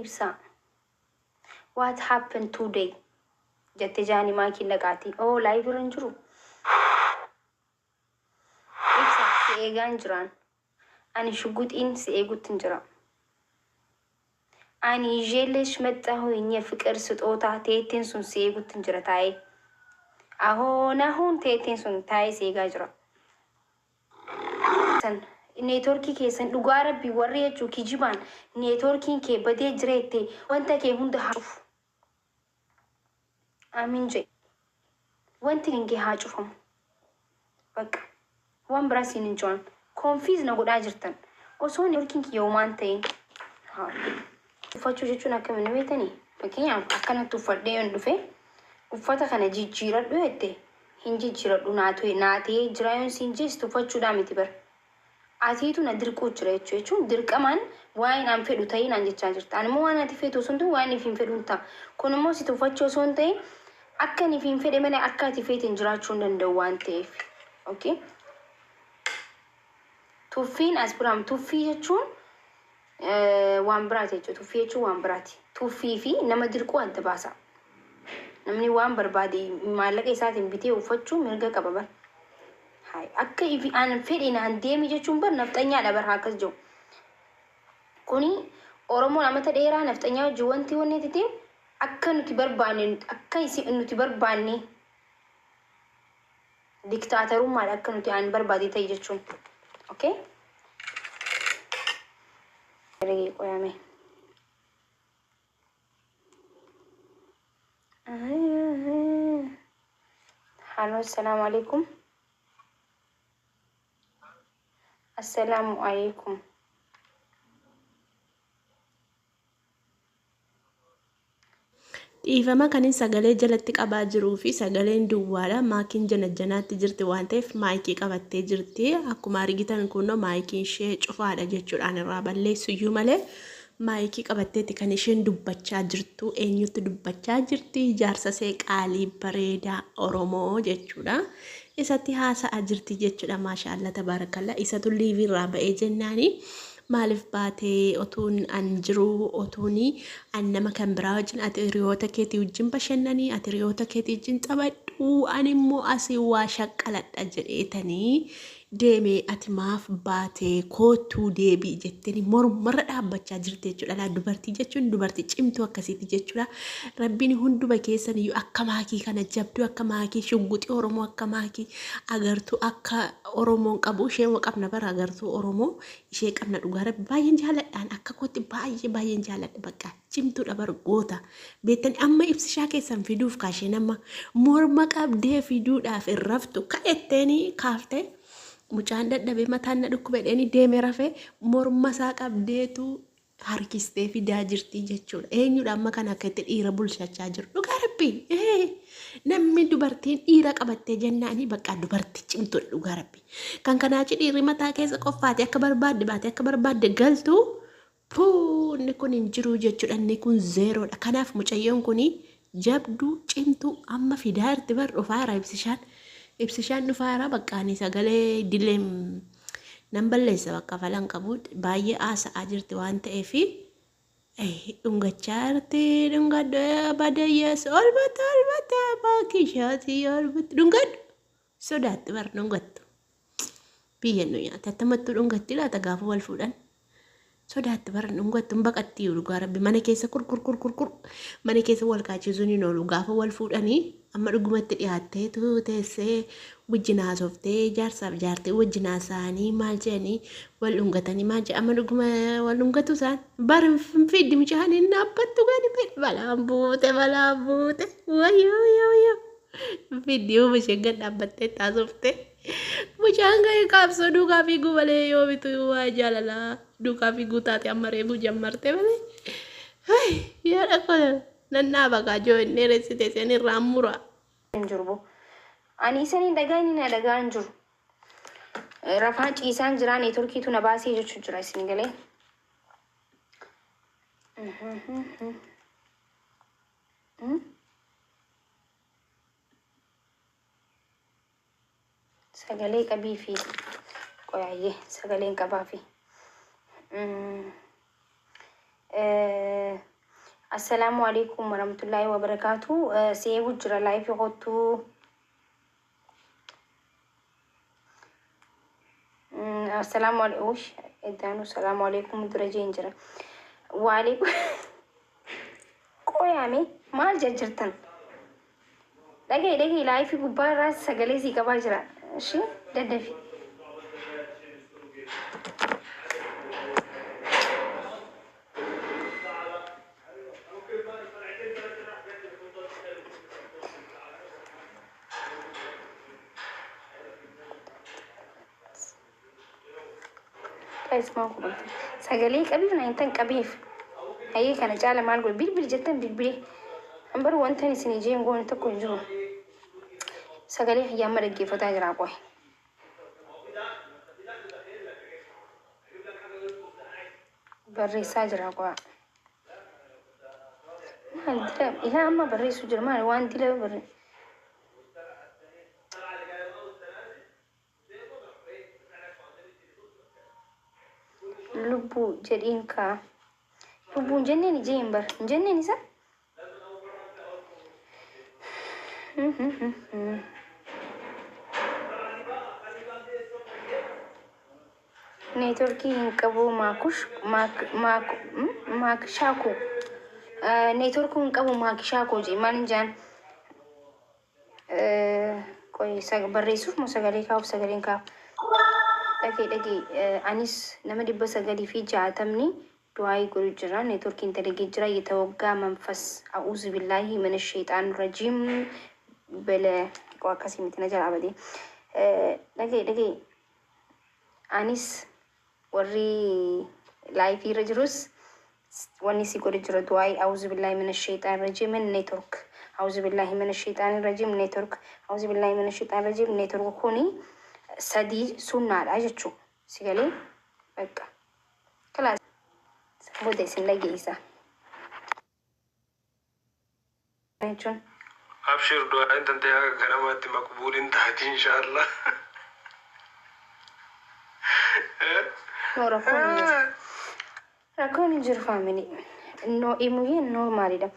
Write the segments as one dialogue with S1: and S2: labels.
S1: Ibsaa. What happened today? Jette jaani maakiin dhaqaatii. Oh, live irra hin jiru. Ibsa si eegaan jiraan. Ani shuguxiin si eegutti hin jira. Ani ይዤልሽ መጣሁኝ የፍቅር ስጦታ teetteen sun si eegutti hin jira taa'ee. Ahoon ahoon teetteen sun taa'ee si eegaa jira. San neetworkii keessan dhugaa rabbii warri jechuu kijibaan neetworkiin kee badee jira jettee wanta kee hunda haa cufu. Amiin jedhe. Wanti kan kee haa cufamu. Bakka waan biraa siin hin jiran. Confuse na godhaa jirtan. Osoo neetworkiin kiyya homaa hin ta'in. Haa. Uffachuu jechuun akkamiin beektanii? Fakkeenyaaf akkanatti uffadhee yoon dhufe uffata kana jijjiiradhu jette hin jijjiiradhu naa ta'e naa ta'ee jira yoon siin jeessitu uffachuudhaa miti bara. Atiitu na dirquu jira jechuu jechuun dirqamaan waa'een an fedhu ta'ii naan jechaa jirta. Ani immoo waan ati feetu osoo hin ta'in waan if hin fedhu hin ta'a. Kun immoo si tuffachuu osoo hin ta'in akka ani hin fedhe malee akka ati feeteen jiraachuu hin danda'u waan ta'eef. Okay? Tuffiin as biraam tuffii jechuun waan biraati jechuudha. Tuffii jechuun waan biraati. Tuffii fi nama dirquu adda baasa. Namni waan barbaade maallaqa isaatiin bitee uffachuu mirga qaba bar. Hayi akka ifi an fedhe naan deemi jechuun bar nafxanyaadha bar haa akkas jiru. Kuni Oromoon amata dheeraa nafxanyaa wajjin wanti wanni titiin akka nuti barbaanne akka isin nuti barbaanne diktaatarummaadha akka nuti an barbaade ta'e jechuun. Okay? Herregee qoyame. Halo, assalamu alaikum. Assalamu alaikum.
S2: Dhiifama kanin sagalee jalatti qabaa jiruu fi sagaleen duwwaadha. Maakiin janajjanaatti jirti waan ta'eef maayikii qabattee jirti. Akkuma argitan kunoo maayikiin ishee cufaadha jechuudhaan irraa balleessu iyyuu malee maayikii qabatteeti kan isheen dubbachaa jirtu. Eenyutti dubbachaa jirti? Jaarsa ishee qaalii bareedaa Oromoo jechuudha. Isatti haasa'aa jirti jechuudha. Maashaallah tabaarakallaa. Isatu liivii irraa ba'ee jennaani. Maaliif baate otuun an jiruu otuun an nama kan biraa wajjin ati hiriyoota keetii wajjin bashannanii ati hiriyoota keetii wajjin taphadhu ani immoo asii waa shaqqaladha jedheetanii deeme ati maaf baate koottuu deebi'i jetteni mormarra dhaabbachaa jirti jechuudha. Laa dubartii jechuun dubartii cimtuu akkasiiti jechuudha. Rabbiin hunduma keessan iyyuu akka maakii kana jabduu akka maakii shugguxii Oromoo akka maakii agartuu akka Oromoon qabu ishee qabna bara agartuu Oromoo ishee qabna dhugaa rabbi baay'een jaaladhaan akka kootti baay'ee baay'een jaaladha bakka cimtuudha bar goota beektani amma ibsishaa keessan fiduuf kaasheen amma morma qabdee fiduudhaaf hin raftu ka'etteeni kaaftee mucaan dadhabee mataan na dhukkube jedheeni deemee rafee morma isaa qabdeetu harkistee fidaa jirti jechuudha. Eenyudha amma kan akka itti dhiira bulchachaa jiru? Dhugaa rabbi. Namni dubartiin dhiira qabattee jennaanii bakka dubartii cimtuudha dhugaa rabbi. Kan kanaa achi dhiirri mataa keessa qofaati akka barbaadde baate akka barbaadde galtu puu inni kun hin jiru jechuudha. Inni kun zeeroodha. Kanaaf mucayyoon kun jabduu cimtuu amma fidaa jirti bar dhufaa jira ibsishaan. Ibsishaan dhufaa jira bakka ani sagalee dileem nan balleessa bakka falan qabu baay'ee haasa'aa jirti waan ta'eef dhungachaa jirti dhungadhu badeeyyees ol bata ol bata baakishaatii ol bata dhungadhu sodaatti bar dhungattu biyya nu nyaata attamattuu dhungatti laata gaafa wal fuudhan Sodaatti bara dhungattu hin baqatti dhugaa rabbi mana keessa kurkur kurkur kur mana keessa wal kaachisuun hin oolu gaafa wal fuudhanii amma dhugumatti dhiyaattee teessee wajjin haasoftee jaarsaaf jaartee wajjin haasa'anii maal jedhanii wal dhungatanii maal jedhan amma dhuguma wal dhungatu isaan bara hin fiddi mucaan hin dhaabbattu gadi fedhe balaan buute balaan buute wayyoo wayyoo wayyoo fiddi yoo isheen gad dhaabbattee haasoftee mucaan gahee qaabsoo duukaa fiiguu malee yoo bitu waa jaalalaa. Duukaa fiiguu taate amma reefuu jammarte malee. Yaa dhaqqa nan dhaaba kaa joo hin dheeressite seen irraa mura.
S1: Hin jiru boo. Ani isaniin dhagaa inni na dhagaa hin jiru. Rafaa ciisaan jiraa neetworkiitu na baasee jechuu jira isin galee. Sagalee qabii fi qoyaayyee sagaleen qabaa fi. Assalaamu alaikum warahmatullaahi wabarakaatu. Si eegu jira live kottuu. Assalaamu alaikum. Eddaanu salaamu alaikum dura jeen jira. Waalaikum. Qoyaame maal jajjirtan? Dhagahi dhagahi, live gubbaa irraa sagalee sii qabaa jira. Ishii daddafi. Guys, maal godhamte? Sagalee qabiif na hintan qabeef. Hayyee, kana caala maal godhe? Bilbil jettan bilbilee. Ambar wanta isin ijeen goone tokko hin jiru. Sagalee kiyya amma dhaggeeffataa jira qoy. Barreessaa jira qoy. Maal dila ilaa amma barreessuu jira, maal waan dila barre. Lubbuu jedhiin kaa. Lubbuun jenneen ijee hin bar. Hin jenneen isa? Networkii hin qabu maakush maakishaako. Networkii hin qabu maakishaako jee maal hin jaan. Qoy, barreessuuf moo sagalee kaa'uuf? Sagaleen kaa'u. Dhagee dhagee, anis nama 960ni du'aayii godhu jira. Networkiin dalagee jira. የተወጋ መንፈስ أعوذ بالله من الشيطان الرجيم bele akkasii miti, na jalaa badee. Dhagee dhagee, anis warri live irra jirus wanni si godhe jira du'aayii. أعوذ بالله من الشيطان الرجيم network، أعوذ بالله من الشيطان الرجيم network، أعوذ بالله من الشيطان الرجيم network. Kuni sadii sunnaadha jechuu si galee. Bakka kalaas booda isin dhageessa jechuun.
S3: Abshir, du'aan tantee haga ganamaatti maqbuulin taati inshaallah.
S1: No, rakkoon hin jiru. Rakkoon hin jiru, family. No, imuyyeen normaalidha.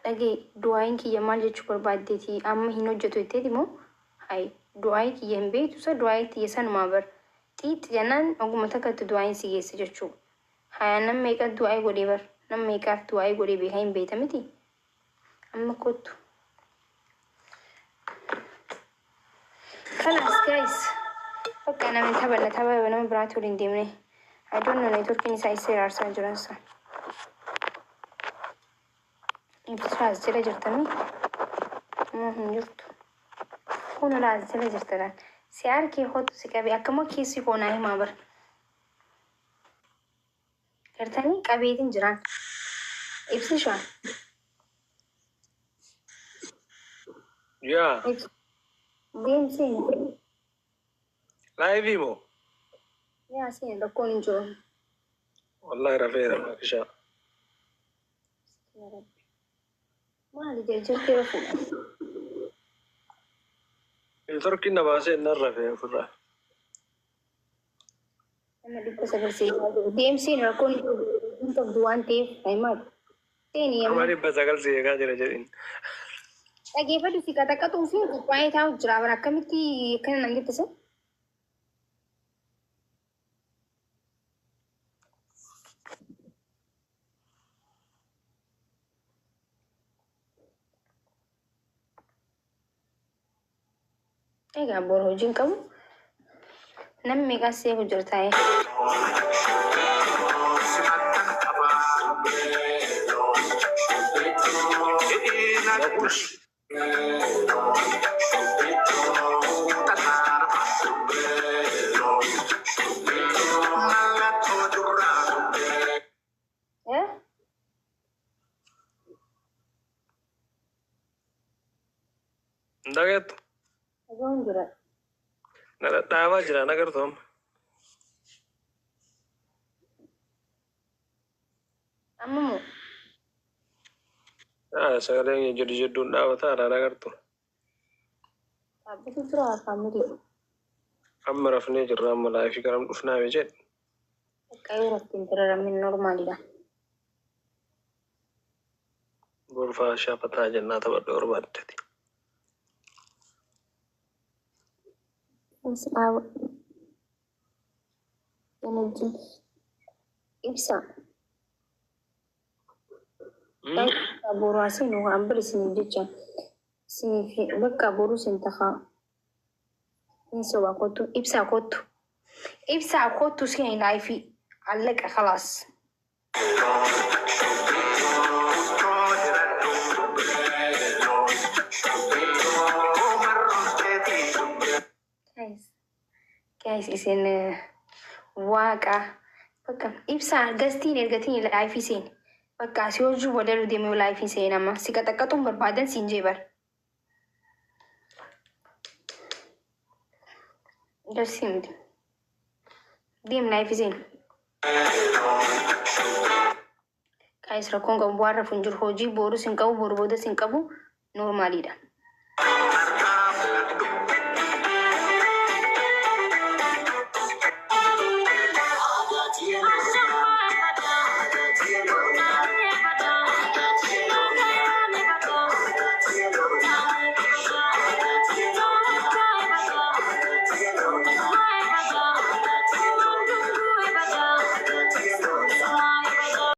S1: Dhagee, du'aayin kiyya maal jechuu barbaaddeeti? Amma hin hojjetu jetteeti moo? Hayi, du'aayi kiyya hin beektu isa, du'aayi tiyya sanumaa bar. Xiixi jennaan oguma takkatti du'aayin si geesse jechuu. Haya, nam meeqa du'aayi godhee bar? Nam meeqaaf du'aayi godhee beekaa hin beekta miti? Amma kottu. Kalaas guys. Bakka namni taphanna tapha nama biraatti waliin deemne. I don't know, networkiin isaa isa iraarsaa jiran sa. Ibsituu as jala jirtanii? Moo hin jirtu? Kun ola as jala jirta laal. Si harkee kottu si qabe akkama keessi koo naa himaa bar. Gartanii qabeetiin jiraan. Ibsishaa.
S3: Yaa.
S1: Deemseen.
S3: Live moo?
S1: Yaa, seen rakkoon hin jiru.
S3: Wallahi rafeera maakishaa.
S1: Maali jarjartee rafuudha?
S3: Networkiin na baasee nan rafee ofirraa.
S1: Nama 900 seeqaa jiru. Deemseen rakkoon hin jiru. Hin qabdu waan ta'eef himaati. Seeni
S3: Nama
S1: yemmuu.
S3: 900 seeqaa jira jedhin.
S1: Dhageeffadhu, si qaxaqaxuu fi qophaa'ee taa'u jira. Bara akkamitti akkana naan jette sun? Egaa boru hojiin qabu. Namni meeqas seequ jira taa'ee.
S3: Makush.
S1: Eh?
S3: Dhageettu.
S1: Dhaga'uun jira.
S3: Na dhadhaabaa jira nagartu amma.
S1: Amma moo?
S3: Sagaleen jedhu jedhuun dhaabataa dha nagartu.
S1: Dhaabbatu jira, family.
S3: Amma rafnee jirra, amma live garam dhufnaame jedhe.
S1: Bakka yoo raftiin jira, rammin normaalidha.
S3: Gorfaa shaafataa jennaa taphadhu barbaaddeti.
S1: Ibsa. Boru asiin waan bira isin jecha isiniif bakka boru isin takaa. Hin sobaa kottu ibsaa kottu. Ibsaa kottu seen laayifii allaqa khalaas. Guys, guys isin waaqa bakka ibsaa gastiin ergatiin laayifii seen. Bakka asii hojii wadalu deemee laayifii seen amma si qaxaqqaxuun barbaadan siin jee bar. Darsii miti. Deem laayifii seen. Guys, rakkoon qabu waan rafu hin jiru, hojii borus hin qabu, boru boodas hin qabu, normaaliidha.